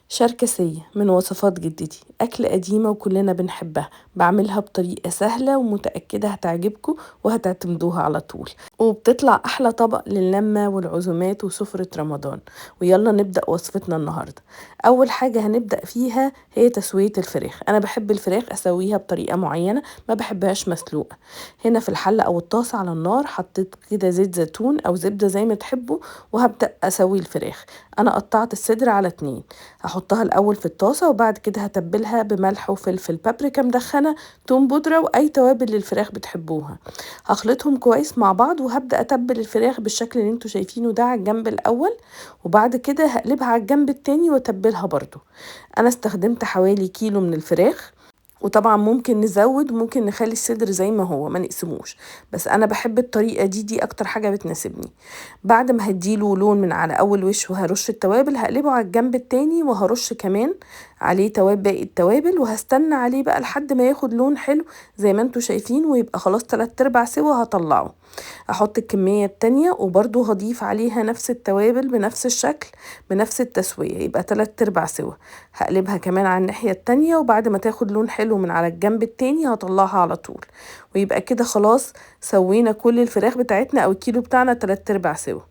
شركسية من وصفات جدتي، أكلة قديمة وكلنا بنحبها. بعملها بطريقة سهلة ومتأكدة هتعجبكم وهتعتمدوها على طول، وبتطلع أحلى طبق للمة والعزومات وسفرة رمضان. ويلا نبدأ وصفتنا النهاردة. أول حاجة هنبدأ فيها هي تسوية الفراخ. أنا بحب الفراخ أسويها بطريقة معينة، ما بحبهاش مسلوقة. هنا في الحلة أو الطاسة على النار حطيت كده زيت زيتون أو زبدة زي ما تحبوا، وهبدأ أسوي الفراخ. أنا قطعت الصدر على 2، هحطها الأول في الطاسة وبعد كده هتبلها بملح وفلفل، بابريكا مدخنة، توم بودرة، وأي توابل للفراخ بتحبوها. هخلطهم كويس مع بعض وهبدأ أتبل الفراخ بالشكل اللي انتوا شايفينه ده على الجنب الأول، وبعد كده هقلبها على الجنب التاني واتبلها برضو. أنا استخدمت حوالي كيلو من الفراخ، وطبعا ممكن نزود وممكن نخلي الصدر زي ما هو ما نقسموش، بس انا بحب الطريقه دي اكتر حاجه بتناسبني. بعد ما هديله لون من على اول وش وهرش التوابل، هقلبه على الجنب التاني وهرش كمان عليه توابل، باقي التوابل، وهستنى عليه بقى لحد ما ياخد لون حلو زي ما انتوا شايفين، ويبقى خلاص 3/4 سوا. هطلعه احط الكميه التانية وبرده هضيف عليها نفس التوابل بنفس الشكل بنفس التسويه، يبقى 3/4 سوا. هقلبها كمان على الناحيه التانية، وبعد ما تاخد لون حلو من على الجنب التاني هطلعها على طول، ويبقى كده خلاص سوينا كل الفراخ بتاعتنا او الكيلو بتاعنا 3/4 سوا.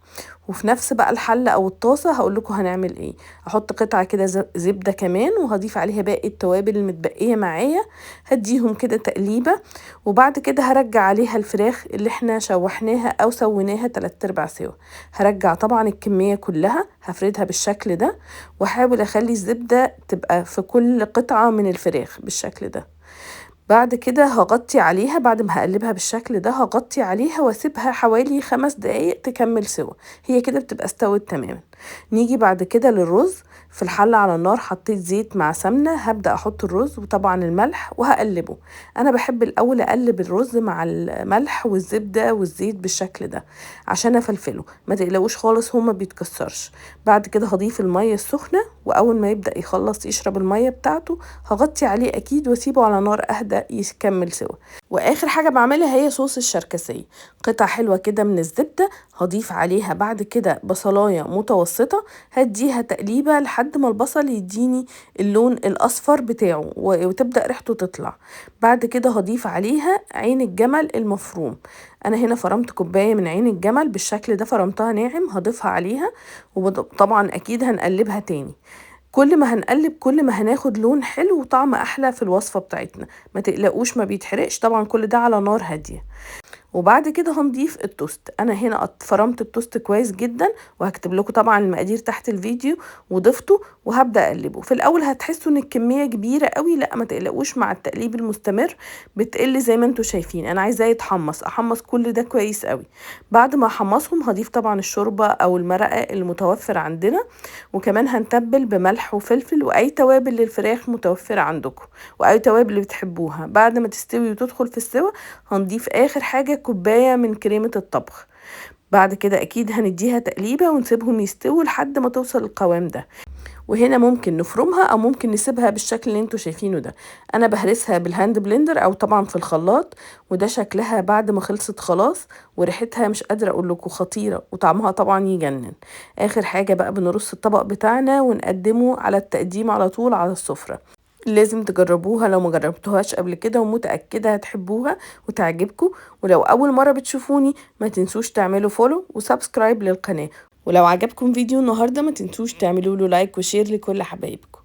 وفي نفس بقى الحلة او الطاسة هقول لكم هنعمل ايه. هحط قطعة كده زبدة كمان، وهضيف عليها باقي التوابل المتبقية معايا، هديهم كده تقليبة، وبعد كده هرجع عليها الفراخ اللي احنا شوحناها او سويناها 3/4 سوا. هرجع طبعا الكمية كلها، هفردها بالشكل ده، واحاول اخلي الزبدة تبقى في كل قطعة من الفراخ بالشكل ده. بعد كده هغطي عليها، بعد ما هقلبها بالشكل ده هغطي عليها واسيبها حوالي 5 دقايق تكمل سوا، هي كده بتبقى استوت تماما. نيجي بعد كده للرز. في الحلة على النار حطيت زيت مع سمنة، هبدأ أحط الرز وطبعا الملح وهقلبه. أنا بحب الأول أقلب الرز مع الملح والزبدة والزيت بالشكل ده عشان أفلفله، ما تقلقوش خالص هو ما بيتكسرش. بعد كده هضيف المية السخنة، وأول ما يبدأ يخلص يشرب المية بتاعته هغطي عليه أكيد واسيبه على نار أهدى يكمل سوا. وآخر حاجة بعملها هي صوص الشركسية. قطع حلوة كده من الزبدة هضيف عليها بعد كده بصلاية متوسطة، هديها تقليبة لحد ما البصل يديني اللون الأصفر بتاعه وتبدأ ريحته تطلع. بعد كده هضيف عليها عين الجمل المفروم. أنا هنا فرمت كوباية من عين الجمل بالشكل ده، فرمتها ناعم، هضيفها عليها، وطبعا أكيد هنقلبها تاني. كل ما هنقلب كل ما هناخد لون حلو وطعم أحلى في الوصفة بتاعتنا، ما تقلقوش ما بيتحرقش، طبعا كل ده على نار هادية. وبعد كده هنضيف التوست. انا هنا فرمت التوست كويس جدا، وهكتب لكم طبعا المقادير تحت الفيديو، وضفته وهبدا اقلبه. في الاول هتحسوا ان الكميه كبيره قوي، لا ما تقلقوش، مع التقليب المستمر بتقل زي ما انتم شايفين. انا عايزاه يتحمص، احمص كل ده كويس قوي. بعد ما احمصهم هضيف طبعا الشوربه او المرقه المتوفر عندنا، وكمان هنتبل بملح وفلفل واي توابل للفراخ متوفره عندكم واي توابل اللي بتحبوها. بعد ما تستوي وتدخل في السوا هنضيف اخر حاجه كوباية من كريمة الطبخ. بعد كده أكيد هنديها تقليبة ونسيبهم يستووا لحد ما توصل القوام ده. وهنا ممكن نفرمها أو ممكن نسيبها بالشكل اللي انتوا شايفينه ده. أنا بهرسها بال hand blender أو طبعا في الخلاط، وده شكلها بعد ما خلصت خلاص، وريحتها مش قادرة أقول لكم خطيرة، وطعمها طبعا يجنن. آخر حاجة بقى بنرص الطبق بتاعنا ونقدمه على التقديم على طول على السفرة. لازم تجربوها لو ما جربتوهاش قبل كده، ومتأكدة هتحبوها وتعجبكم. ولو أول مرة بتشوفوني ما تنسوش تعملوا follow و subscribe للقناة، ولو عجبكم فيديو النهاردة ما تنسوش تعملوا له like و share لكل حبايبكم.